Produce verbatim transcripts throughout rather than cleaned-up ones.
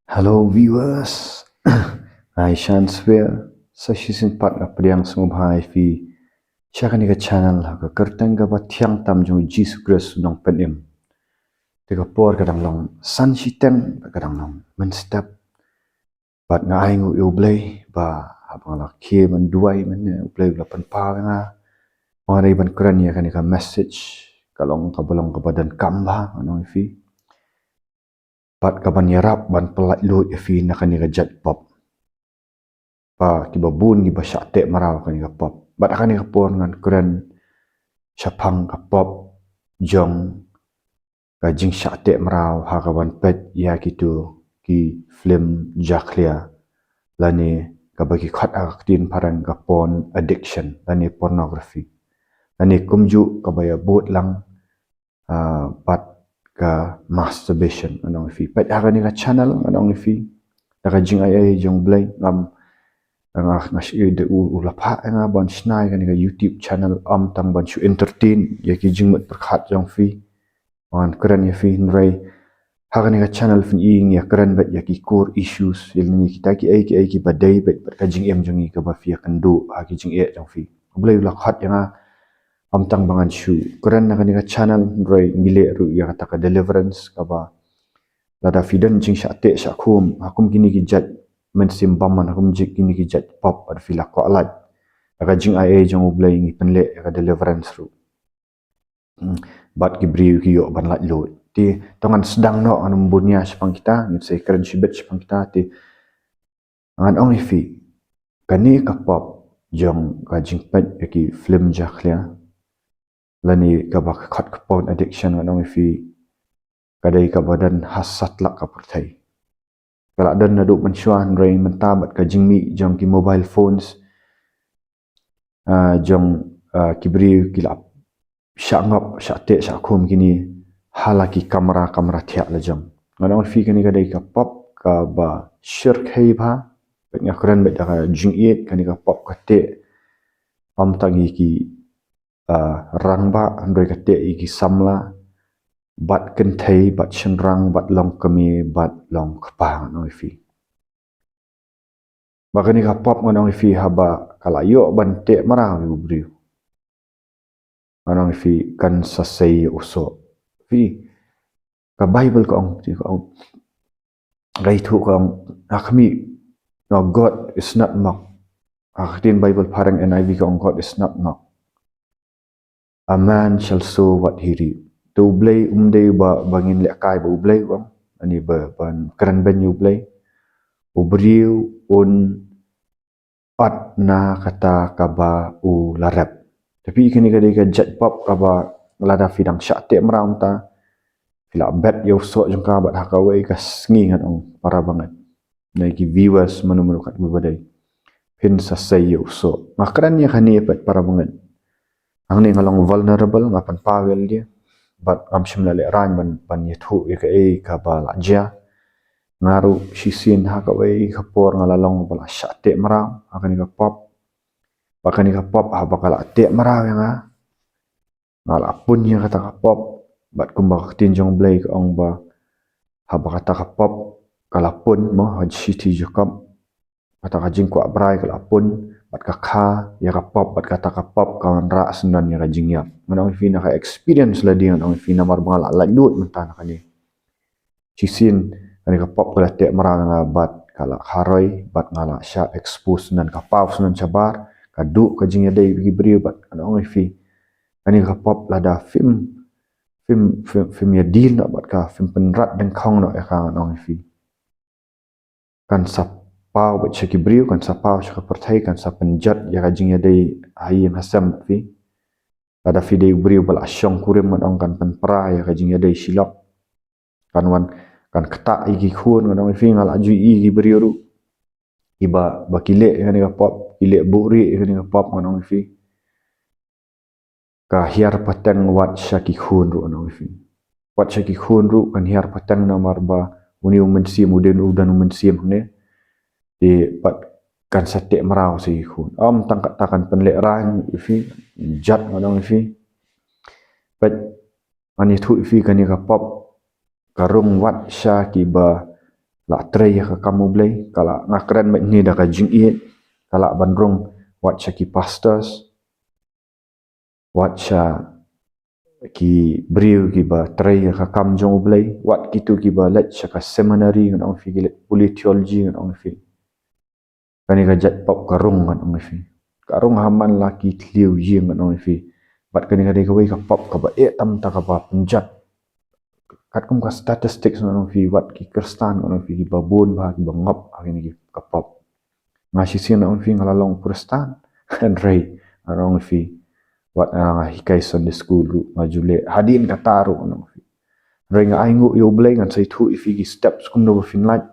Hello viewers. Ngai Shan Swer. Sa shisien pat nga pdiang sngewbha ïa phi sha kane ka channel ha ka kyrteng kaba thiang tam jong u Jisu Khrist u nongpynim. Te ka por ka dang long san shiteng, ka dang long mynstep. Bad nga ainguh ïa u Blei ba haba nga la khie ban duwai mynne, u Blei u la pynpaw ïa nga ba nga dei ban kren ïa kane ka message, ka long kaba long kaba donkam bha, ngan ong ïa phi. Bad kaban ïarap ban pyllait luid ïa phi na kane ka jait pop. Ba kiba bun kiba shah teh mraw kane ka pop. Bad ha kane ka por ngan kren shaphang ka pop jong ka jingshah teh mraw ha kaban peit ïa kitu ki film jakhlia, lane kaba ki khot ha ka ktien phareng ka porn addiction lane pornography, lane kumjuh kaba ïabud lang ah, bad ka masturbation, ngan ong ïa phi. Peit ha kane ka channel, ngan ong ïa phi, da ka jingai ei jong u Blei, ngam, nga, nga shu, u, u la phah ïa nga ban shna ïa kane ka YouTube channel ym tang ban shu entertain ïa ki jingmut pyrkhat jong phi, ngan kren ïa phi, hynrei ha kane ka channel phin ïohi ngi ïakren beit ïa ki core issues, ïa lane kita kiei kiei kiba dei beit bad ka jingim jong ngi, kaba phi ïakynduh ha ki jingeh jong phi. U Blei u la khot ïa nga ym tang ba ngan shu kren na kane ka channel, hynrei ngi leh ruh ïa kata ka deliverance, kaba lada phi don jingshah teh shah khum ha kum kine ki jait mynsiem bymman, ha kum kine ki jait pop, bad phi la kwah lait, da ka jingai ei jong u Blei ngi pynleh ïa ka deliverance ruh. Hmm, bad ki briew ki ïoh ban lait luid. Te to ngan sdang noh, ngan ym bun ïa shaphang kita, ngin sa ïakren shibit shaphang kita. Te ngan ong ïa phi, kane ka pop jong ka jingpeit ïa ki film jakhlia, lane kaba ki khot ka porn addiction, ngan ong ïa phi, ka dei kaba don ha satlak ka pyrthei. Ka la don naduh mynshuwa, hynrei mynta bad ka jingmih jong ki mobile phones, ah, jong, ah, ki briew ki la shah ngop, shah teh, shah khum kine ha la ki kamra, kamra thiah la jong. Ngan ong ïa phi, kane ka dei ka pop kaba shyrkhei bha. Bad nga kren beit da ka jingïeit, kane ka pop ka teh ym tang ïa ki, ah, rangbah, hynrei ka teh ïa ki samla, bad kynthei, bad shynrang, bad longkmie, bad longkpa, ngan ong ïa phi. Ba kane ka pop, ngan ong ïa phi, haba ka la ïoh ban teh mraw ïa u briew, ngan ong ïa phi, kan sa sei ïa u soh. Phi, ka Bible ka ong, phi, ka ong, ka ïathuh ka ong, ha khmih, no, God is not mocked. Ha ka ktien Bible phareng N I V ka ong, God is not mocked. A man shall sow what he reap. Te u Blei um dei ba, ba ngin lehkai ba u Blei, u ong, ani ba, ban kren beiñ ïa u Blei. U briew un ot na kata kaba u la rep. Te phi, kane ka dei ka jait pop kaba lada phi dang shah teh mraw mynta, phi la bet ïa u soh jong ka, bad ha kawei ka sngi, ngan ong, para bangeit, na ki viewers mano mano kat ba dei, phin sa sei ïa u soh. Nga kren ïa kane pat, para bangeit. Hangne nga long vulnerable, nga pynpaw ïa lade. Bad ngam shym la lehraiñ ban, ban ïathuh ïa kaei kaba la jia. Nga ruh shisien ha kawei ka por nga la long ba la shah teh mraw ha kane ka pop. Ba kane ka pop haba ka la teh mraw ïa nga, nga la pun ïa kata ka pop. Bad kumba ka ktien jong u Blei ka ong ba haba kata ka pop ka la pun, mo, ha shithi Jakob, kata ka jingkwah brai ka la pun, bad ka kha ïa ka pop, bad kata ka pop ka wanrah syndon ïa ka jingïap. Ngan ong ïa phi, na ka experience lade, ngan ong ïa phi, namar ba nga la laitluid mynta na kane. Shisien kane ka pop ka la teh mraw ïa nga, bad ka la kharoi, bad nga la shah expose syndon, ka paw syndon shabar, ka duh ka jingïadei bad ki briew. Bad ngan ong ïa phi, kane ka pop lada phim, phim, phim, phim ïadei noh bad ka, phim pynrad dyngkhong noh ïa ka, ngan ong ïa phi, kan sa paw bad sha ki briew, kan sa paw sha ka pyrthei, kan sa pynjot ïa ka jingïadei ha ïing ha sem bad phi. Lada phi dei u briew ba la shongkurim, ngan ong, kan pynpra ïa ka jingïadei shilok. Kan wan, kan ktah ïa ki khun, ngan ong ïa phi, nga la ju ïohi ïa ki briew ruh, kiba, ba ki leh ïa kane ka pop, ki leh buhrieh ïa kane ka pop, ngan ong ïa phi. Ka hiar pateng wat sha ki khun ruh, ngan ong ïa phi. Wat sha ki khun ruh kan hiar pateng, namar ba une u mynsiem, u don, u don u mynsiem hangne. Te pat kan sa teh mraw sha ki khun. Ym tang kata, kan pynlehraiñ ïa phi, jot, ngan ong ïa phi. Pat ngan ïathuh ïa phi, kane ka pop ka rung wat sha kiba la trei ïa ka kam U Blei, ka la, nga kren mynne da ka jingïeit, ka la ban rung wat sha ki pastors, wat sha ki briew kiba trei ïa ka kam jong U Blei, wat kito kiba leit sha ka seminary, ngan ong ïa phi, ki leit pule theology, ngan ong ïa phi. Kane ka jait pop ka rung, ngan ong ïa phi. Ka rung ha man la ki thliew ïing, ngan ong ïa phi. Bad kane ka dei kawei ka pop kaba eh tam ta, kaba pynjot. Katkum ka statistics, ngan ong ïa phi, wat ki Khristan, ngan ong ïa phi, kiba bun bha kiba ngop ha kane ka pop. Nga shisien, ngan ong ïa phi, nga la long Khristan. Hynrei, ngan ong ïa phi, wat nga hikai Sunday school ruh, nga ju leh hadien kata ruh, ngan ong ïa phi. Hynrei nga ainguh ïa U Blei, ngan sa ïathuh ïa phi ki steps kumno ba phin lait.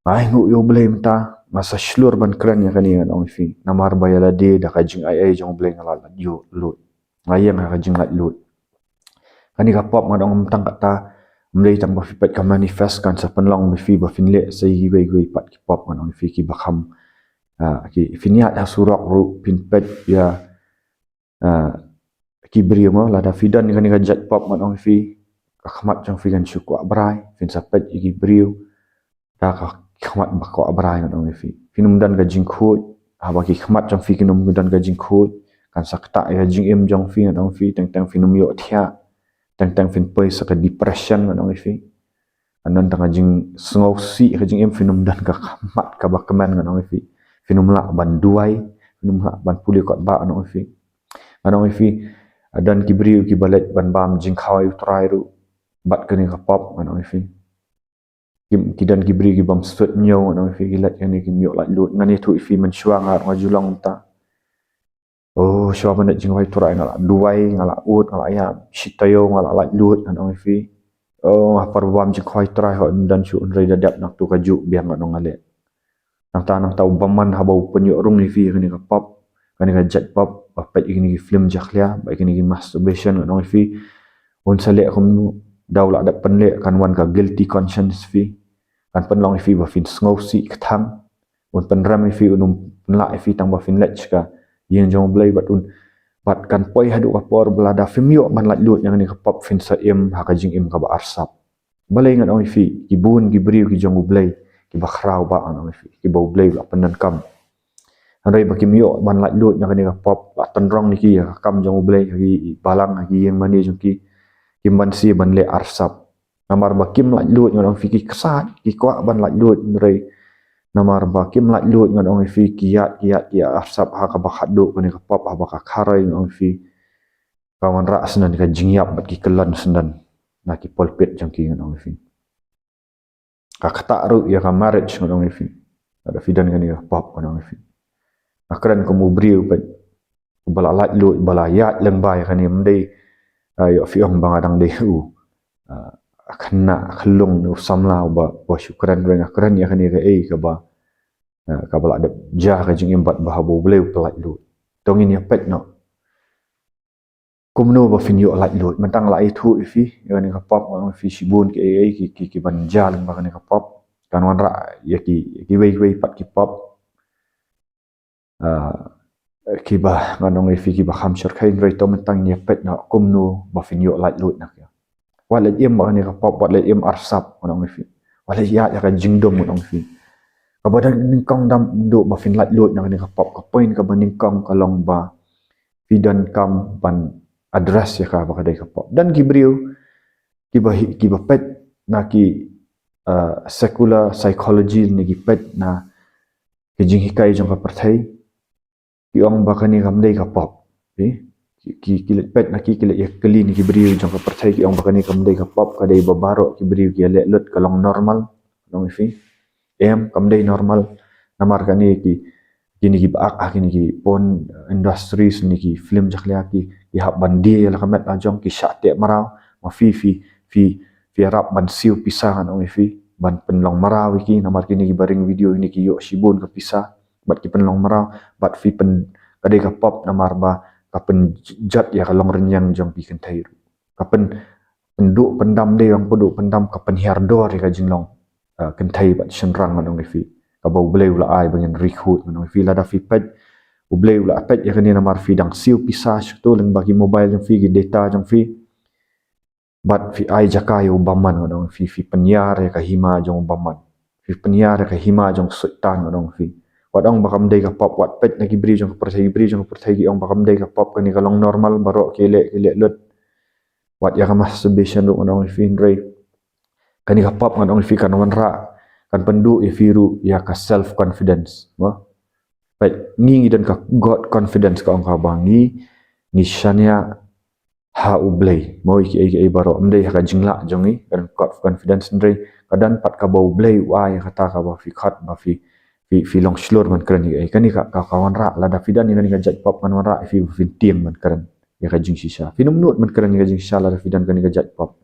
Nga ainguh ïa U Blei mynta, nga sa shlur ban kren ïa kane, ngan ong ïa phi. Namar ba ïa lade da ka jingaiei jong U Blei nga la lait lut. Nga ïeng ha ka jinglaitluid. Kane ka pop, ngan ong, ym tang kata, ym dei tang ba phi peit ka manifest, kan sa pynlong ba phi, ba phin leh sa ïa kiwei kiwei pat ki pop, ngan ong ïa phi, kiba kham, ah, ki, phin ïaid ha surok ruh, phin peit ïa, ah, ki briew mo, lada phi don kane ka jait pop, ngan ong ïa phi, ka khmat jong phi kan shu kwah brai, phin sa peit ïa ki briew da ka khmat ba kwah brai, ngan ong ïa phi. Phin ym don ka jingkhuid, haba ki khmat jong phi kin ym don ka jingkhuid, kan sa ktah ïa ka jingim jong phi, ngan ong ïa phi, teng teng phin ym ïohthiah, teng teng phin poi sha ka depression, ngan ong ïa phi. Kan don tang ka jingsngewsih ka jingim, phin ym don ka khmat kaba kmen, ngan ong ïa phi. Phin ym lah ban duwai, phin ym lah ban pule kot ba, ngan ong ïa phi. Ngan ong ïa phi, don ki briew kiba leit ban bam jingkhawai U Trai ruh bad kane ka pop, ngan ong ïa phi. Ki, ki don ki briew ki bym suidñiew, ngan ong ïa phi, ki leit kane, kim ïoh laitluid. Ngan ïathuh ïa phi mynshuwa, nga ruh nga ju long mynta. Oh, shuwa ban leit jingkhawai U Trai nga la duwai, nga la ud, nga la ïap shi taïew, nga la laitluid, ngan ong ïa phi. Oh, ha por ba bam jingkhawai U Trai, hooid, ym don shuh, hynrei da dep na kato kajuh biang, ngan ong, nga leh. Nangta, nangta u bymman haba u pynïoh rung ïa phi kane ka pop, kane ka jait pop, ba peit ïa kine ki film jakhlia, ba ïa kine ki masturbation, ngan ong ïa phi. Un sa leh kumno, da u la dep pynleh, kan wan ka guilty conscience phi. Kan pynlong ïa phi ba phin sngewsih kthang. Un pynrem ïa phi, un ym pynlah ïa phi tang ba phin leit sha ka ïing jong U Blei, bad un, bad kan poi haduh ka por ba lada phim ïoh ban laitluid na kane ka pop, phin sa im ha ka jingim kaba arsap. Balei, ngan ong ïa phi, ki bun ki briew ki jong U Blei kiba khraw bha, ngan ong ïa phi, kiba U Blei u la pyndonkam. Hynrei ba kim ïoh ban laitluid na kane ka pop, la tynrong ïa ki ha ka kam jong U Blei, ha ki balang, ha ki ïingmane jong ki, kim banse ban leh arsap. Namar ba kim laitluid, ngan ong ïa phi, ki ksat, ki kwah ban laitluid, hynrei namar ba kim laitluid, ngan ong ïa phi, ki ïaid, ki ïaid, ki ïaid arsap ha kaba khatduh kane ka pop, haba ka kharoi, ngan ong ïa phi, ka wanrah syndon ka jingïap bad ki kyllon syndon na ki pulpit jong ki, ngan ong ïa phi. Ka ktah ruh ïa ka marriage, ngan ong ïa phi. Lada phi don kane ka pop, ngan ong ïa phi. Nga kren kum u briew pat, uba la laitluid, uba la ïaid lyngba ïa kane, ym dei, ah, ïoh phi ong ba nga dang dei u, ah, khynnah khyllung ne u samla uba, uba shu kren, hynrei nga kren ïa kane kaei kaba, ah, kaba la dep jia ka jingim bad ba haba U Blei u pynlaitluid. To ngin ïa peit noh kumno ba phin ïoh laitluid. Mynta nga la ïathuh ïa phi ïa kane ka pop, nga ong ïa phi shibun kiei kiei ki, ki, ki ban jia lyngba kane ka pop. Kan wanrah ïa ki, ïa kiwei kiwei pat ki pop, ah, kiba ngan ong ïa phi kiba kham shyrkhei, hynrei to mynta ngin ïa peit noh kumno ba phin ïoh laitluid na ki. Wat leit im bad kane ka pop, wat leit im arsap, ngan ong ïa phi. Wat leit ïaid ïa ka jingdum, ngan ong ïa phi. Kaba don nyngkong, dam duh ba phin laitluid na kane ka pop, ka point kaba nyngkong ka long ba phi donkam ban address ïa ka ba ka dei ka pop. Don ki briew kiba hi, kiba peit na ki, uh, secular psychology ne ki peit na ki jinghikai jong ka pyrthei, ki ong ba kane kam dei ka pop. Ki, ki, ki leit peit na ki, ki leit ïa kylli na ki briew jong ka pyrthei, ki ong ba kane kam dei ka pop, ka dei ba baroh ki briew ki ïaleh lut, ka long normal, ngan ong ïa phi. Em, kam dei normal. Namar kane ki, kine kiba ak ha kine ki porn industries ne ki film jakhlia ki, ki hap ban die ïa la ka met la jong, ki shah teh mraw. Ma phi, phi, phi, phi ïarap ban siew pisa, ngan ong ïa phi, ban pynlong mraw ïa ki, namar kine kiba ring video kine ki ïoh shibun ka pisa bad ki pynlong mraw, bad phi pyn, ka dei ka pop namar ba ka pynjot ïa ka longrynïeng jong ki kynthei ruh. Ka pyn, pynduh pyndam, dei bang pynduh pyndam, ka pynhiar dor ïa ka jinglong, uh, kynthei bad shynrang, ngan ong ïa phi. Kaba U Blei u la ai ba ngin ri khuid, ngan ong ïa phi. Lada phi peit, U Blei u la peit ïa kane namar phi dang siew pisa shatu lyngba ki mobile jong phi, ki data jong phi. Bad phi ai jaka ïa u bymman, ngan ong ïa phi, phi pynïar ïa ka hima jong u bymman. Phi pynïar ïa ka hima jong Soitan, ngan ong ïa phi. Wat ong ba kam dei ka pop, wat peit na ki briew jong ka pyrthei, ki briew jong ka pyrthei ki ong ba kam dei ka pop, kane ka long normal, baroh ki leh, ki leh lut. Wat ïa ka masturbation ruh, ngan ong ïa phi, hynrei kane ka pop, ngan ong ïa phi, kan wanrah, kan pynduh ïa phi ruh ïa ka self confidence, mo? Peit, ngi ngi don ka God confidence, ka ong ka ba ngi ngi shaniah ha U Blei, mo, ïa kiei kiei baroh. Ym dei ha ka jinglah jong ngi, ka don God confidence, hynrei ka don pat kaba U Blei u ai ïa kata kaba phi khot ba phi, phi, phi long shlur ban kren ïa kiei. Kane ka, ka, ka wanrah, lada phi don ïa kane ka jait pop, kan wanrah ïa phi ba phin tieng ban kren ïa ka jingshisha. Phin ym nud ban kren ïa ka jingshisha lada phi don kane ka jait pop.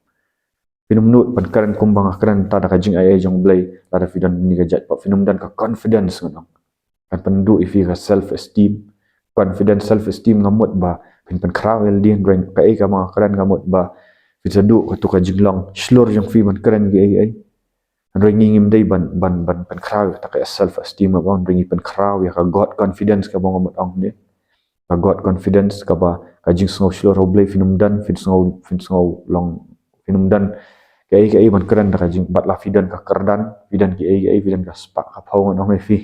Phin ym nud ban kren kumba nga kren, ta da ka jingai ei jong U Blei, lada phi don kane ka jait pop. Phin ym don ka confidence, ngan ong. Kan pynduh ïa phi ka self esteem. Confidence, self esteem, nga mut ba phin pynkhraw ïa lade, hynrei kaei kaba nga kren, nga mut ba phin sa duh kato ka jinglong shlur jong phi ban kren ïa kiei kiei. Hynrei ngi ngim dei ban, ban, ban pynkhraw ïa kata ka self esteem, nga ong, hynrei ngi pynkhraw ïa ka God confidence kaba nga mut ong ne. Ka God confidence, kaba ka jingsngew shlur ha U Blei. Phin ym don, phin sngew, phin sngew long, phin ym don kaei kaei ban kren da ka jing, bad la phi don ka kyrdan, phi don kiei kiei, phi don ka spah ka phew, ngan ong ïa phi,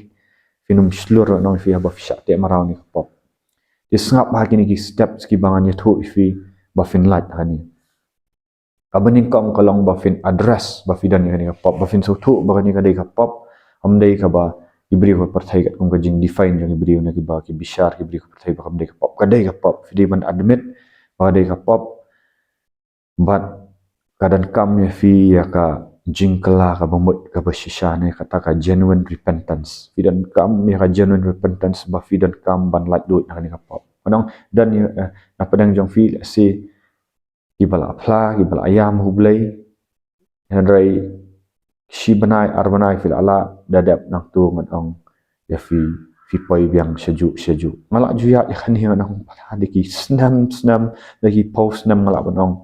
phin ym shlur, ngan ong ïa phi, haba phi shah teh mraw ïa kane ka pop. Te sngap ha kine ki steps kiba ngan ïathuh ïa phi ba phin lait ha kane. Kaba nyngkong ka long ba phin address ba phi don ïa kane ka pop, ba phin sngewthuh ba kane ka dei ka pop. Kam dei kaba ki briew ka pyrthei, katkum ka jingdefine jong ki briew na kiba ki bishar ki briew ka pyrthei, ba kam dei ka pop. Ka dei ka pop, phi dei ban admit ba ka dei ka pop. Bad ka donkam ïa phi ïa ka jingkylla kaba mut kaba shisha, ne kata ka genuine repentance. Phi donkam ïa ka genuine repentance, ba phi donkam ban laitluid na kane ka pop. Ngan ong, don ïa, eh, na pdeng jong phi, let's say, kiba la phla, kiba la ïam ha U Blei. Hynrei shi bnai, ar bnai phi la lah, da dep nangta, ngan ong ïa phi, phi poi biang shajuh shajuh. Nga lah ju ïaid ïa kane, ngan ong, pat ha da ki snem snem, da ki phew snem nga lah ban ong.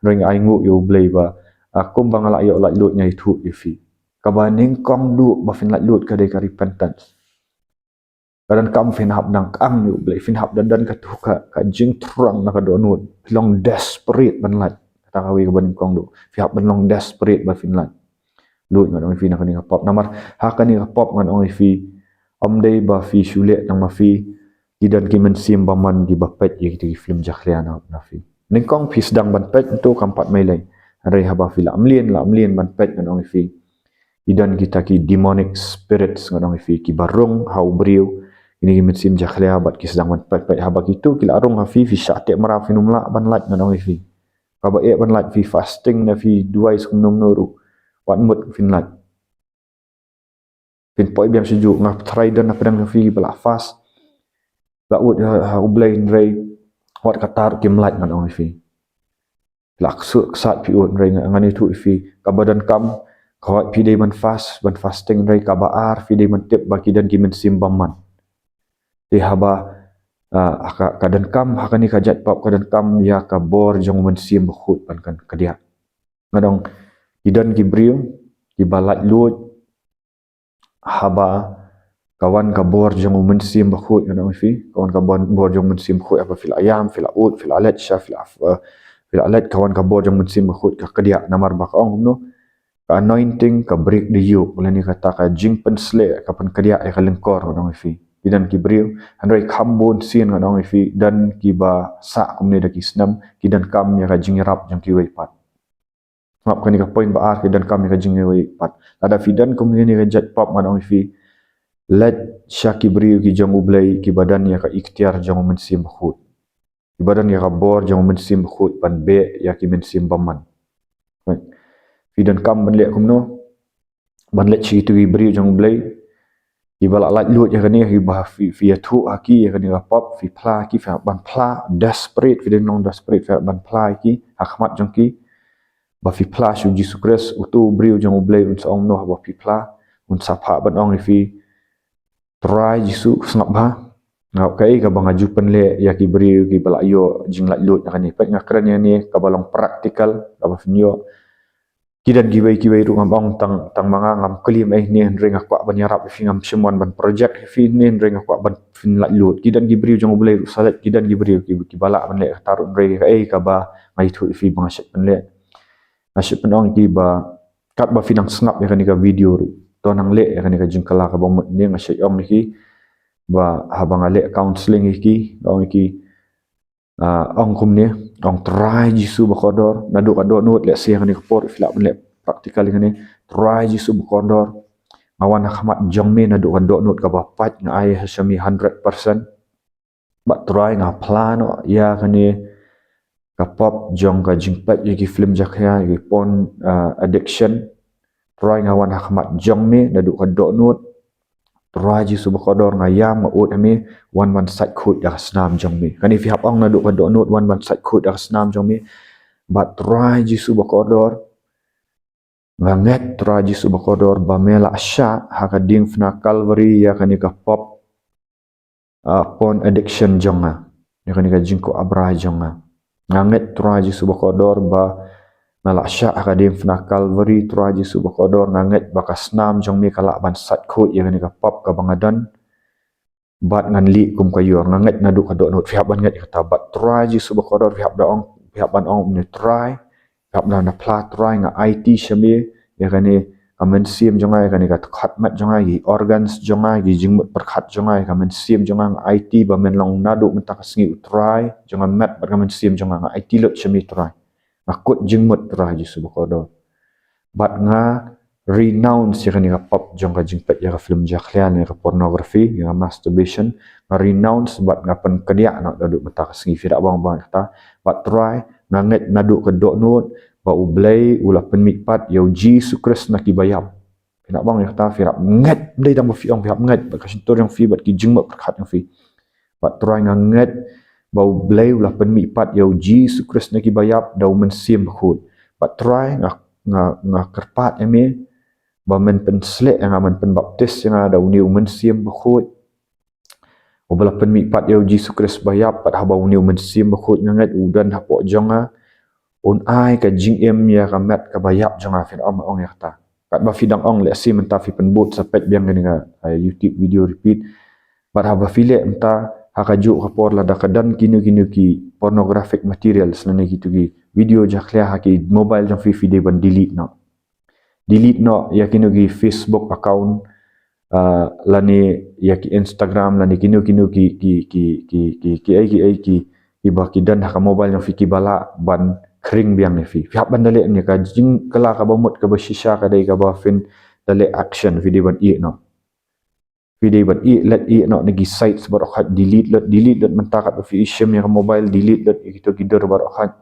Hynrei nga ainguh ïa U Blei ba, ah, kumba nga lah ïoh laitluid, nga ïathuh ïa phi, kaba nyngkong duh ba phin laitluid ka dei ka repentance. Ka donkam phin hap nang kang ïa U Blei, phin hap da don kato ka, ka jingthrang na ka dohnud. Phi long desperate ban lait. Kata kawei kaba nyngkong duh. Phi hap ban long desperate ba phin lait. Luid, ngan ong ïa phi, na kane ka pop. Namar ha kane ka pop, ngan ong ïa phi, ym dei ba phi shu leh tang ma phi. Ki don ki mynsiem bymman kiba peit ïa kita ki film jakhlia na, na phi. Nyngkong phi sdang ban peit, ntu kam pat mailei. Hynrei haba phi la mlien, la mlien ban peit, ngan ong ïa phi, ki don kita ki demonic spirits, ngan ong ïa phi, kiba rung ha u briew. Kine ki mynsiem jakhlia, bad ki sdang ban peit, peit. Haba kito ki la rung ha phi, phi shah teh mraw, phin ym lah ban lait, ngan ong ïa phi. Kaba eh ban lait, phi fasting ne phi duwai skum num nuru, wat mut phin lait. Phin poi biang shajuh. Nga tharai don na pdeng jong phi ba la fast, la ud ha, ha U Blei, hynrei wat kata ruh kim lait, ngan ong ïa phi. La ksuh ksat phi ud, hynrei nga, ngan ïathuh ïa phi, kaba donkam, ka hoi phi dei ban fast, ban fasting, hynrei kaba ar phi dei ban tip ba ki don ki mynsiem bymman. Te haba, ah, ka, ka donkam ha kane ka jait pop, ka donkam ïa ka bor jong u Mynsiem Bakhuid ban kan kdiah. Ngan ong, ki don ki briew kiba laitluid haba ka wan ka bor jong u Mynsiem Bakhuid, ngan ong ïa phi, ka wan ka bor, bor jong u Mynsiem Bakhuid, haba phi la ïam, phi la ud, phi la leit sha, phi la, eh, phi la leit, ka wan ka bor jong u Mynsiem Bakhuid, ka kdiah. Namar ba ka ong kumno, ka anointing ka break the yoke, lane kata ka jingpynsleh ka pynkdiah ïa ka lyngkor, ngan ong ïa phi. Ki don ki briew, hynrei kham bun sien, ngan ong ïa phi, don kiba sah kumne da ki snem, ki donkam ïa ka jingïarap jong kiwei pat. Sngap, kane ka point ba ar, ki donkam ïa ka jingïarap pat. Lada phi don kum kane ka jait pop, ngan ong ïa phi, leit sha ki briew ki jong U Blei, kiba don ïa ka iktiar jong u Mynsiem Bakhuid, kiba don ïa ka bor jong u Mynsiem Bakhuid ban beh ïa ki mynsiem bymman. Phi donkam ban leh kumno? Ban leit sha kito ki briew jong U Blei kiba la laitluid ïa kane, kiba phi, phi ïathuh ha ki ïa kane ka pop, phi phla ha ki, phi hap ban phla desperate, phi dei ban long desperate, phi hap ban phla ha ki ha khmat jong ki, ba phi phla sha u Jisu Khrist. Uto u briew jong U Blei un sa ong kumno haba phi phla? Un sa phah ban ong ïa phi, Trai Jisu, sngap bha, nga, kaei kaba nga ju pynleh ïa ki briew kiba la ïoh jinglaitluid na kane? Peit, nga kren ïa kane kaba long practical, kaba phin ïoh. Ki don kiwei kiwei ruh, ngam ong tang, tang ma nga, ngam claim ei ne, hynrei nga kwah ban ïarap ïa phi, ngam shym wan ban project ïa phi ne, hynrei nga kwah ban phin laitluid. Ki don ki briew jong U Blei ruh sa leit, ki don ki briew ki, kiba lah ban leh kata ruh, hynrei kaei kaba nga ïathuh ïa phi ba nga shait pynleh, nga shait pynong ïa ki ba katba phi nang sngap ïa kane ka video ruh, To nang leh ïa kane ka jingkylla kaba mut ne, nga shait ong ïa ki, ba haba nga leh counseling ïa ki, nga ong ïa ki, ah, ong kumne, ong Trai Jisu bakordor, naduh ka dohnud, lehse ha kane ka por, phi lah ban leh practical ïa kane, Trai Jisu bakordor, nga wan ha khmat jong me naduh ka dohnud kaba pait, nga ai ha sha me hundred percent. Bad Trai nga phla noh ïa kane ka pop jong ka jingpeit ïa ki film jakhlia, ïa ki porn, ah, addiction. Trai nga wan ha khmat jong me naduh ka dohnud. Trai Jisu bakordor, nga ïam, nga ud ha me, wan ban sait khuid da ka snam jong me. Kane phi hap ong naduh ka dohnud, wan ban sait khuid da ka snam jong me. Bad Trai Jisu bakordor, nga ngeit Trai Jisu bakordor ba me la shah ha ka diengphna Calvary ïa kane ka pop, ah, porn addiction jong nga, ïa kane ka jingkoh abrai jong nga. Nga ngeit Trai Jisu bakordor ba me la shah ha ka diengphna Calvary, Trai Jisu bakordor, nga ngeit ba ka snam jong me ka lah ban sait khuid ïa kane ka pop kaba nga don. Bad ngan lih kum ka ïor, nga ngeit naduh ka dohnud, phi hap ban ngeit ïa kata. Bad Trai Jisu bakordor, phi hap da ong, phi hap ban ong ne Trai, phi hap da na phla Trai, nga aiti sha me ïa kane ka mynsiem jong nga, ïa kane ka dkhot met jong nga, ïa ki organs jong nga, ïa ki jingmut pyrkhat jong nga, ïa ka mynsiem jong nga, nga aiti ba men long naduh mynta ka sngi u Trai jong nga, met bad ka mynsiem jong nga, nga aiti lut sha me Trai. Nga kut jingmut Trai Jisu bakordor. Bad nga renounce ïa kane ka pop jong ka jingpeit ïa ka film jakhlia ne ka pornography, ïa ka masturbation. Nga renounce bad nga pynkynriah noh naduh mynta ka sngi, phi lah ban ong ba kata. Bad Trai, nga ngeit naduh ka dohnud ba U Blei u la pynmih pat ïa U Jisu Khrist na ki baïap. Phi lah ban ong ïa kata, phi lah ngeit, ym dei tang ba phi ong, phi hap ngeit bad ka shyntur jong phi, bad ki jingmut pyrkhat jong phi. Bad Trai nga ngeit ba U Blei u la pynmih pat ïa U Jisu Khrist na ki baïap da U Mynsiem Bakhuid. Bad Trai nga, nga, nga kyrpad ïa me ba men pynsleh ïa nga, men pynbaptis ïa nga da une U Mynsiem Bakhuid. Uba la pynmih pat ïa U Jisu Khrist baïap, bad haba une U Mynsiem Bakhuid nga ngeit u don hapoh jong nga, un ai ka jingim ïa ka met ka baïap jong nga, phin ong, ong ïa kata. Katba phi dang ong, lehse mynta phi pynbud sa peit biang kane ka, eh, YouTube video repeat. Bad haba phi leh mynta ha kajuh ka por, lada ka don kino kino ki pornographic materials lane kito ki video jakhlia ha ki mobile jong phi, phi dei ban delete noh. Delete noh ïa kino ki Facebook account, ah, lane ïa ki Instagram, lane kino kino ki, ki, ki, ki, ki, ki, ei, ki, ei, ki, kiba ki don ha ka mobile jong phi kiba lah ban khring biang ïa phi. Phi hap ban da leh ne, ka jingkylla kaba mut kaba shisha ka dei kaba phin da leh action, phi dei ban ïeh noh. Phi dei ban ïeh, leit ïeh noh na ki sites baroh khoit, delete lut, delete lut mynta katba phi shim ïa ka mobile, delete lut ïa kito ki dur baroh khoit.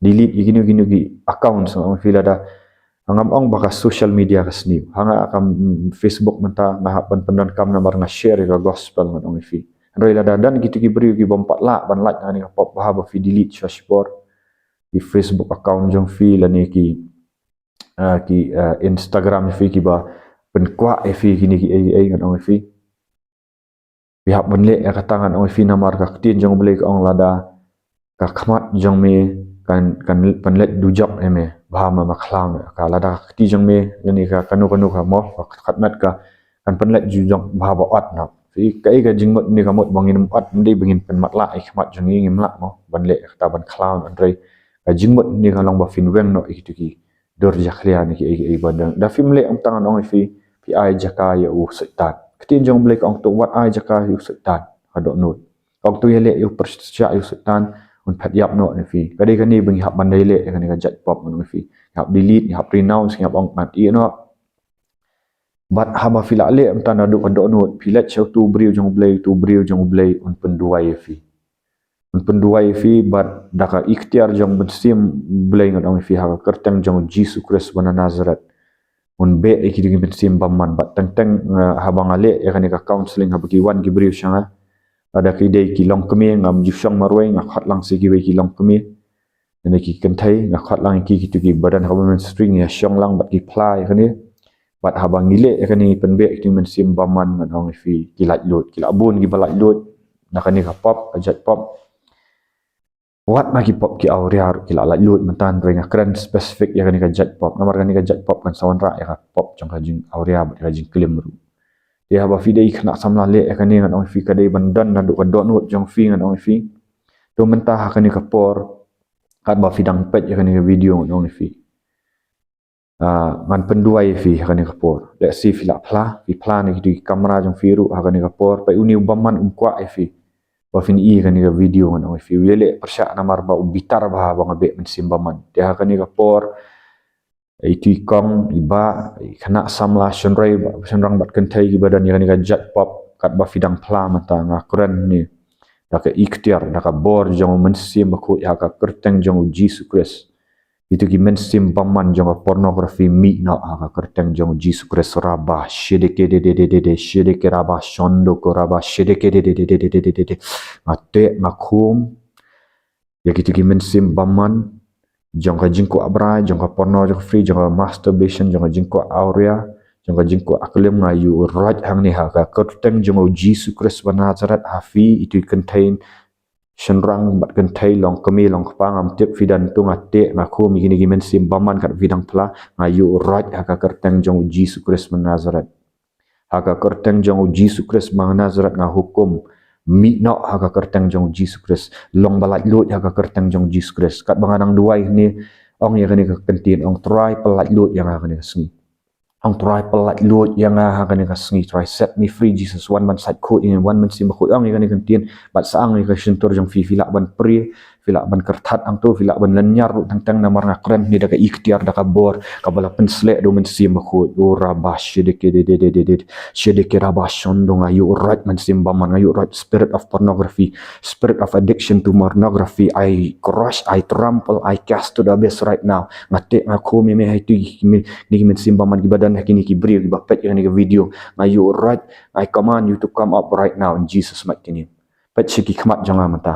Delete ïa kino kino ki accounts, nga ong ïa phi, lada. Ngam ong ba ka social media ka sniew. Ha nga ka, mm, Facebook mynta nga hap ban pyndonkam namar nga share ïa ka gospel, ngan ong ïa phi. Hynrei lada don kito ki briew ki bym pat lah ban lait na kane ka pop, bha ba phi delete shuwa shipor. Ki Facebook account jong phi lane ki, ah, ki, ah, Instagram phi kiba pynkwah ïa phi kine ki ei ei, ngan ong ïa phi. Phi hap ban leh ïa kata, ngan ong ïa phi, namar ka ktien jong U Blei ka ong, lada ka khmat jong me kan, kan pynleit dujok ïa me, bha ma ma khlaw ne ka, lada ka kti jong me lane ka kano kano ka mo, ka khmat ka kan pynleit dujok, bha ba ot noh. Phi, kaei ka jingmut ne ka mut ba ngin ym ot, ym dei ba ngin pynmatlah ïa ka khmat jong ngi, ngim lah mo ban leh ïa kata ban khlaw, hynrei ka jingmut ne ka long ba phin weng noh ïa kito ki dur jakhlia ne ki ei ei ba don. Da phim leh, ym tang, ngan ong ïa phi, phi ai jaka ïa u Soitan. Ktien jong U Blei ka ong to, wat ai jaka ïa u Soitan ha dohnud. Ong to ïaleh ïa u, pyrshah ïa u Soitan, un phet ïap noh ne phi. Ka dei kane ba ngi hap ban da ïaleh ïa kane ka jait pop, ngan ong ïa phi. Ngi hap delete, ngi hap renounce, ngi hap ong ngan ïeh noh. Bad haba phi lah leh mynta naduh ka dohnud, phi leit sha uto u briew jong U Blei, uto u briew jong U Blei un pynduwai ïa phi. Un pynduwai ïa phi bad da ka iktiar jong U Mynsiem Blei, ngan ong ïa phi, ha ka kyrteng jong U Jisu Khrist uba na Nazareth. Un beh ïa kito ki mynsiem bymman. Bad teng teng, eh, haba nga leh ïa kane ka counseling, haba ki wan ki briew sha nga, lada ki dei ki longkmie, ngam ju shong marwei, nga khot lang sha kiwei ki longkmie. Lane ki kynthei, nga khot lang ïa ki, kito kiba don ha ka ministry, ngi ïa shong lang bad ki phla ïa kane. Bad haba ngi leh ïa kane, ngi pynbeh ïa kito ki mynsiem bymman, ngan ong ïa phi, ki laitluid, ki la bun kiba laitluid na kane ka pop, ka jait pop. Wat na ki pop ki awria ruh ki la laitluid mynta, hynrei nga kren specific ïa kane ka jait pop, namar kane ka jait pop kan sa wanrah ïa ka pop jong ka jingawria bad ka jingklim ruh. Te haba phi dei khynnah samla, leh ïa kane, ngan ong ïa phi, ka dei ban don naduh ka dohnud jong phi, ngan ong ïa phi. To mynta ha kane ka por, katba phi dang peit ïa kane ka video, ngan ong ïa phi, Ah, ngan pynduwai ïa phi ha kane ka por. Lehse phi la phla, phi phla na kito ki kamra jong phi ruh ha kane ka por. Peit, une u bymman um kwah ïa phi ba phin ïohi ïa kane ka video, ngan ong ïa phi. U ïaleh pyrshah namar ba u bitar bha ba nga beh mynsiem bymman. Te ha kane ka por, ito i kong, i bah, i khynnah samla, shynrang bad, shynrang bad kynthei kiba don ïa kane ka jait pop, katba phi dang phla mynta, nga kren hangne da ka iktiar, da ka bor jong u Mynsiem Bakhuid, ha ka kyrteng jong u Jisu Khrist. Ito ki mynsiem bymman jong ka pornography, mih noh ha ka kyrteng jong u Jisu Khrist. Rabba shidike de de de de de, shidike rabba shondo ko rabba shidike de de de de de de de de. Nga teh, nga khum ïa kito ki mynsiem bymman jong ka jingkwah brai, jong ka pornography, jong ka masturbation, jong ka jingkwah awria, jong ka jingkwah aklim. Nga ïuh roit hangne ha ka kyrteng jong u Jisu Khrist ba Nazareth. Ha phi ito i kynthei, shynrang bad kynthei, long kmie long kpa, ngam tip phi don to, nga teh, nga khum ïa kine ki mynsiem bymman kat phi dang phla. Nga ïuh roit ha ka kyrteng jong u Jisu Khrist ba Nazareth. Ha ka kyrteng jong u Jisu Khrist ba Nazareth nga hukum, mih noh ha ka kyrteng jong u Jisu Khrist. Long ba laitluid ha ka kyrteng jong u Jisu Khrist. Katba nga dang duwai hangne, ong ïa kane ka kyntien, ong Trai, pyllait luid ïa nga ha kane ka sngi. Ong Trai, pyllait luid ïa nga ha kane ka sngi. Trai, set me free, Jesus. Wan ban sait khuid ïa nga, wan Mynsiem Bakhuid. Ong ïa kane ka kyntien bad sa ang ïa ka shyntur jong phi. Phi lah ban prie, phi lah ban kyrthat hangto, phi lah ban lynñiar ruh teng teng, namar nga kren hangne da ka iktiar, da ka bor kaba la pynshlur da u Mynsiem Bakhuid. O rabba shidike de de de de de, shidike rabba shondo. Nga ïuh roit mynsiem bymman, nga ïuh roit spirit of pornography, spirit of addiction to pornography. I crush, I trample, I cast to the abyss right now. Nga teh, nga khum ïa me ha ito i, ito i mynsiem bymman kiba don ha kine ki briew kiba peit ïa kane ka video. Nga ïuh roit, I command you to come out right now in Jesus' mighty name. Peit sha ki khmat jong nga mynta.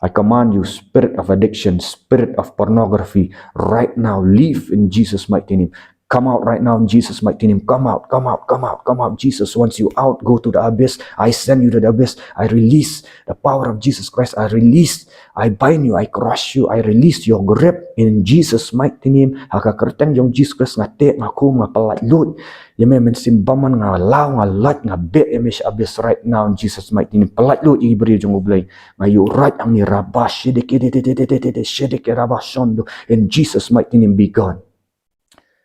I command you, spirit of addiction, spirit of pornography, right now, leave in Jesus' mighty name. Come out right now in Jesus' mighty name. Come out, come out, come out, come out. Jesus wants you out. Go to the abyss. I send you to the abyss. I release the power of Jesus Christ. I release, I bind you, I crush you, I release your grip in Jesus' mighty name. Ha ka kyrteng jong u Jisu Khrist nga teh, nga khum, nga pyllait luid ïa me mynsiem bymman. Nga law, nga lait, nga beh ïa me sha abyss right now in Jesus' mighty name. Pyllait luid ïa ki briew jong u Blei. Nga ïuh roit hangne, rabba shidike de de de de de de, shidike rabba shondo. In Jesus' mighty name, be gone.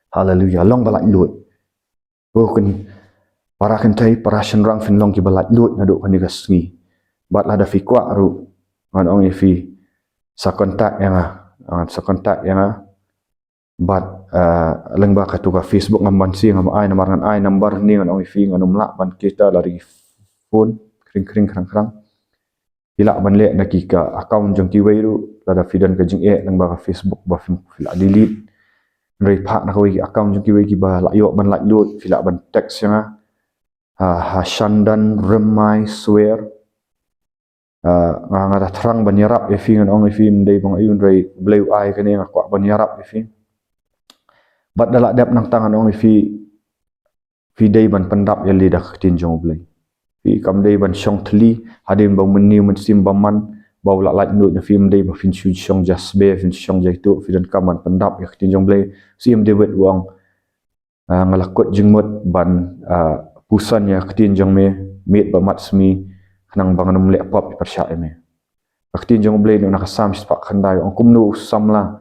Hallelujah. Long ba laitluid. O kynthei, para kynthei, para shynrang, phin long kiba laitluid naduh kane ka sngi. Bad lada phi kwah ruh, ngan ong ïa phi, sa contact ïa nga, ngan sa contact ïa nga. Bad, ah, lyngba kato ka Facebook, ngam banse, ngam ai namar, ngan ai number hangne, ngan ong ïa phi, ngan ym lah ban kita lada ki phone khring khring khrang khrang. Phi lah ban leh na ki ka account jong kiwei ruh, lada phi don ka jingeh lyngba ka Facebook ba phi, phi lah delete. Hynrei phah na kawei ki account jong kiwei kiba lah ïoh ban laitluid, phi lah ban text ïa nga ha, ha Shandan Rymai Swer. Ah, nga, nga da thrang ban ïarap ïa phi, ngan ong ïa phi, ym dei ba nga ïoh, hynrei U Blei u ai kane, nga kwah ban ïarap ïa phi. Bad da lah dep nangta, ngan ong ïa phi, phi dei ban pyndap ïalade da ka ktien jong U Blei. Phi kam dei ban shong thylli hadien ba u mynsiem, mynsiem bymman ba u la laitluid na phi, ym dei ba phin shu shong jasbe, phin shu shong jaituh. Phi donkam ban pyndap ïa ka ktien jong U Blei. Syiem David u ong, ah, nga la kut jingmut ban, ah, puson ïa ka ktien jong me miet bad matsmi, khnang ba ngan ym leh pop pyrshah ïa me. Ka ktien jong U Blei na ka Salm shispah khyndai u ong kumno u samla,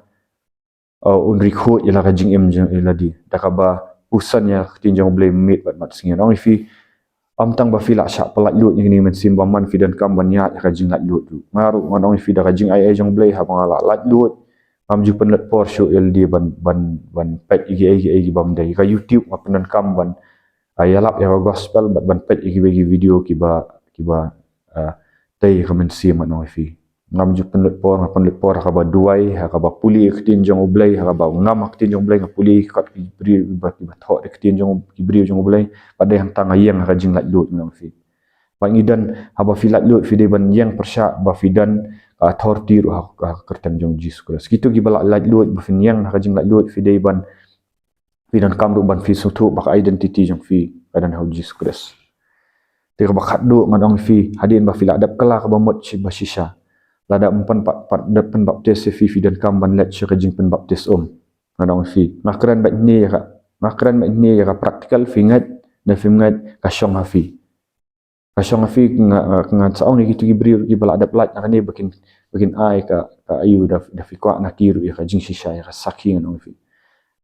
uh, un ri khuid ïa la ka jingim jong u ïalade da kaba puson ïa ka ktien jong U Blei miet bad matsngi. Ngan ong ïa phi, ym tang ba phi lah shah pyllait luid ïa kine ki mynsiem bymman, phi donkam ban ïaid ïa ka jinglaitluid ruh. Nga ruh ngan ong ïa phi, da ka jingai ei jong U Blei, haba nga la laitluid, ngam ju pynlut por shuh ïalade ban, ban, ban peit ïa kiei kiei kibym dei. Ka YouTube nga pyndonkam ban, ah, ïalap ïa ka gospel bad ban peit ïa kiwei ki video kiba, kiba, ah, tei ïa ka mynsiem, ngan ong ïa phi. Ngam ju pynlut por, nga pynlut por ha kaba duwai, ha kaba pule ïa ka ktien jong U Blei, ha kaba ngam ha ka ktien jong U Blei, nga pule ïa ki kot ki briew, kiba, kiba thoh ïa ka ktien jong, ki briew jong U Blei. Bad dei hangta nga ïeng ha ka jinglaitluid, ngan ong ïa phi. Ba ngi don, haba phi laitluid phi dei ban ïeng pyrshah ba phi don ka authority ruh ha, ha ka kyrteng jong U Jisu Khrist. Kito kiba la laitluid, ba phin ïeng ha ka jinglaitluid phi dei ban, phi donkam ruh ban phi sngewthuh ba ka identity jong phi ka don ha U Jisu Khrist. Te kaba khatduh ngan ong ïa phi, hadien ba phi la dep kylla kaba mut shi-, ba shisha, lada ym pyn pa-, pa-, dep pynbaptis ïa phi, phi donkam ban leit sha ka jingpynbaptis um. Ngan ong ïa phi, nga kren beit hangne ïa ka, nga kren beit hangne ïa ka practical, phi ngeit ne phim ngeit, ka shong ha phi. Ka shong ha phi. Nga, nga, ngan sa ong ïa kito ki briew kiba la dep lait na kane ba kin, ba kin ai ka, ka aïu da, da phi kwah na ki ruh ïa ka jingshisha, ïa ka sakhi, ngan ong ïa phi.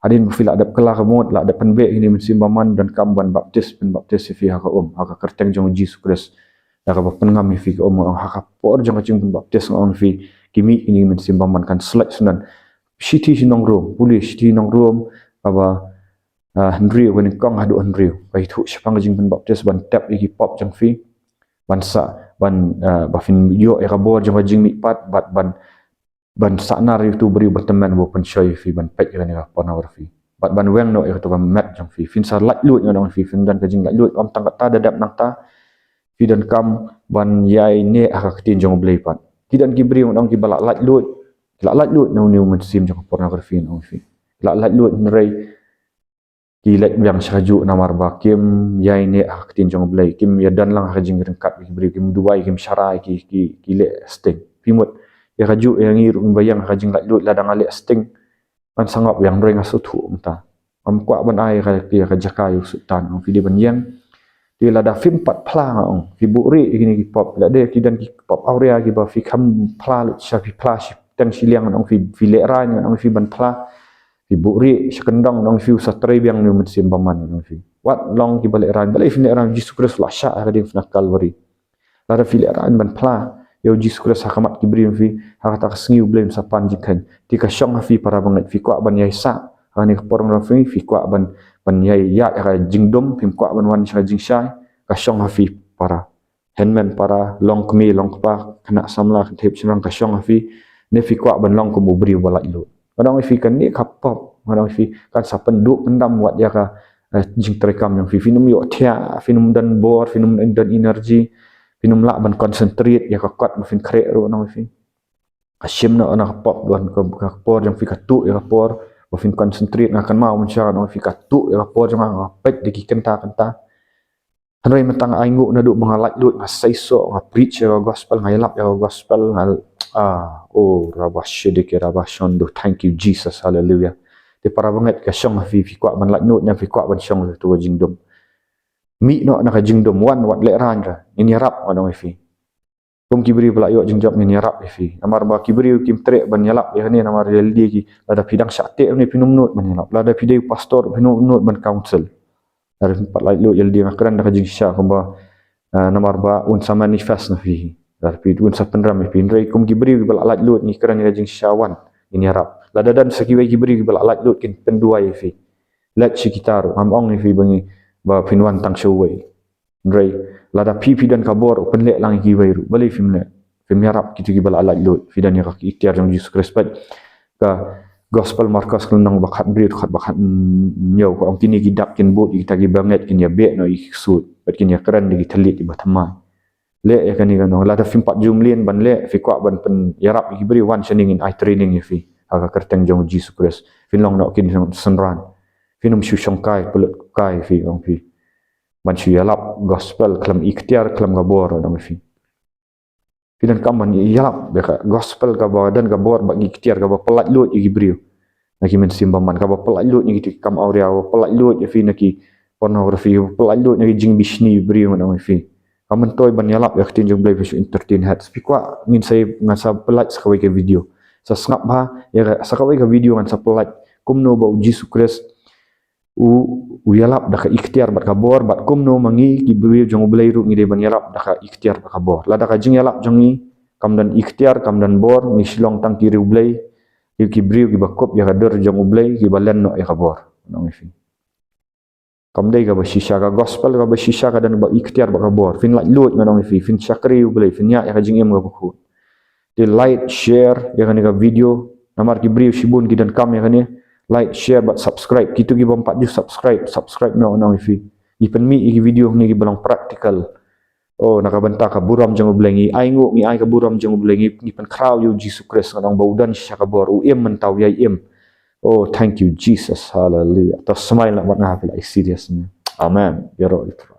Hadien ba phi la dep kylla ka mut, la dep pynbeh ïa kine ki mynsiem bymman, donkam ban baptis, pynbaptis ïa phi ha ka um, ha ka kyrteng jong u Jisu Khrist. Da kaba pynngam ïa phi ka um, ha ka por jong ka jingpynbaptis, nga ong ïa phi, ki mih kine ki mynsiem bymman, kan slait syndon. Shithi sha nong Rom, pule shithi nong Rom, kaba, ah, hynriew, kane kong haduh hynriew. Ka ïathuh shaphang ka jingpynbaptis, ban tep ïa ki pop jong phi, ban sa, ban, ah, ba phin ïoh ïa ka bor jong ka jingmihpat, bad ban ban sahnarphna ïa uto u briew ba tymmen ba u pynshoi ïa phi ban peit ïa kane ka pornography. Bad ban weng noh ïa kato ka met jong phi. Phin sa laitluid, nga ong ïa phi, phin don ka jinglaitluid. Ym tang katta, da dep nangta, phi donkam ban ïaineh ha ka ktien jong u Blei pat. Ki don ki briew, nga ong, kiba la laitluid, la laitluid na une u mynsiem jong ka pornography, nga ong ïa phi. La laitluid hynrei ki leit biang sha kajuh namar ba kim ïaineh ha ka ktien jong u Blei, kim ïadon lang ha ka jingryngkat ki briew, kim duwai, kim sharai, ki, ki, ki leh sting. Phi mut, ïa kajuh ïa ngi ruh ba ïeng ha ka jinglaitluid, lada nga leh sting, ngan sa ngop biang, hynrei nga sngewthuh mynta. Ngam kwah ban ai ka, ïa ka jaka ïa u Soitan, ong, phi dei ban ïeng. Te lada phim pat phla, nga ong, phi buhrieh ïa kine ki pop, lada ki don ki pop awria kiba phi kham phla lut sha, phi phla shiteng shiliang, nga ong, phi, phi lehraiñ, nga ong ïa phi, ban phla. Phi buhrieh sha kyndong, nga ong ïa phi, u sa trei biang une u mynsiem bymman, nga ong ïa phi. Wat long kiba lehraiñ, balei phin lehraiñ? U Jisu Khrist u la shah ha ka diengphna Kalbari. Lada phi lehraiñ ban phla ïa u Jisu Khrist ha khmat ki briew, nga ong ïa phi, ha kata ka sngi u Blei un sa pan jingkheiñ. Te ka shong ha phi, para bangeit, phi kwah ban ïaisah ha kane ka pornography, phi kwah ban, ban ïai ïaid ha ka jingdum, phim kwah ban wan sha ka jingshai, ka shong ha phi, para. Hynmen para, long kmie, long kpa, khynnah samla, kynthei shynrang, ka shong ha phi. Ne phi kwah ban long kum u briew ba laitluid? Nga ong ïa phi, kane ka pop, nga ong ïa phi, kan sa pynduh pyndam wat ïa ka, eh, jingtrei kam jong phi. Phin ym ïohthiah, phin ym don bor, phin ym don energy, phin ym lah ban concentrate ïa ka kot ba phin khreh ruh, nga ong ïa phi. Ka shim noh na ka pop, ban ka, ka por jong phi ka tuh ïa ka por ba phin concentrate. Nga kynmaw mynshuwa, nga ong ïa phi, ka tuh ïa ka por jong nga, nga peit da ki kynta kynta. Hynrei mynta nga ainguh naduh ba nga laitluid, nga seisoh, nga preach ïa ka gospel, nga ïalap ïa ka gospel, nga, ah, oh, rabashidike rabashondo, thank you, Jesus, hallelujah. Te para bangeit, ka shong ha phi, phi kwah ban laitluid ne phi kwah ban shong ha kato ka jingdum? Mih noh na ka jingdum, wan wat lehraiñ, ngin ïarap, nga ong ïa phi. Kum ki briew ba la ïoh jingjop ngin ïarap ïa phi. Namar ba ki briew kim treh ban ïalap ïa kane, namar ïa lade ki, lada phi dang shah teh ïa une, phin ym nud ban ïalap. Lada phi dei u pastor, phin ym nud ban counsel. Lada phi pat laitluid, ïa lade nga kren da ka jingshisha kumba, ah, namar ba un sa manifest na phi. Lada phi, un sa pynrem ïa phi. Hynrei kum ki briew kiba la laitluid, ngi kren ïa ka jingshisha, wan, ngin ïarap. Lada don sa kiwei ki briew kiba la laitluid, kin pynduwai ïa phi. Leit sha kita ruh, ngam ong ïa phi ba ngi, ba phin wan tang sha uwei. Hynrei lada phi, phi don ka bor, pynleh lang ïa kiwei ruh. Balei phim leh? Phim ïarap kito kiba la laitluid. Phi don ïa ka iktiar jong u Jisu Khrist. Peit ka Gospel Markos, lynnong ba khatbriew, khat ba khat, mm, hynñiew, ka ong, kine ki dak kin bud ïa kita kiba ngeit, kin ïabeh noh ïa ki ksuid, bad kin ïakren da ki thylliej kiba thymmai. Leh ïa kane, nga ong. Lada phim pat ju mlien ban leh, phi kwah ban pynïarap ïa ki briew, wan shane, ngin ai training ïa phi ha ka kyrteng jong u Jisu Khrist. Phin long noh ki synran. Phin ym shu shongkai, pynlut kai phi, ong phi. Ban shu ïalap gospel khlem iktiar, khlem ka bor, nga ong ïa phi. Phi donkam ban ïalap ïa ka gospel kaba don ka bor bad iktiar, kaba pyllaitluid ïa ki briew na ki mynsiem bymman, kaba pyllaitluid na ki kam awria, kaba pyllaitluid ïa phi na ki pornography, kaba pyllaitluid na ki jingbishni briew, nga ong ïa phi. Ka myntoi ban ïalap ïa ka ktien jong u Blei, phi shu entertain head. Phi kwah ngin sa, ngan sa pyllait sa kawei ka video. Sa sngap bha ïa ka, sa kawei ka video ngan sa pyllait kumno ba u Jisu Khrist u, u ïalap da ka iktiar bad ka bor, bad kumno ma ngi ki briew jong u Blei ruh ngi dei ban ïalap da ka iktiar bad ka bor. Lada ka jingïalap jong ngi kam don iktiar, kam don bor, ngi shu long tang ki riewblei, ki, ki briew kiba kup ïa ka dur jong u Blei, kiba len noh ïa ka bor, nga ong ïa phi. Kam dei kaba shisha, ka gospel kaba shisha ka don ba iktiar bad ka bor. Phin laitluid, nga ong ïa phi, phin shakri u Blei, phin ïaid ïa ka jingim kaba khuid. Te like, share ïa kane ka video. Namar ki briew shibun ki donkam ïa kane. Like, share bad subscribe. Kito ki bym pat ju subscribe, subscribe noh, nga ong ïa phi. Ngi pynmih ïa ki video hangne kiba long practical. Oh, na ka bynta ka burom jong u Blei, ngi ainguh, ngi ai ka burom jong u Blei, ngi, ngi pynkhraw ïa u Jisu Khrist, nga ong, ba u don shisha ka bor, u im mynta, u ïai im. Oh, thank you, Jesus. Hallelujah. To smile noh bad nga, phi lah ïa serious ne. Amen. Ïaroh ïa u Trai.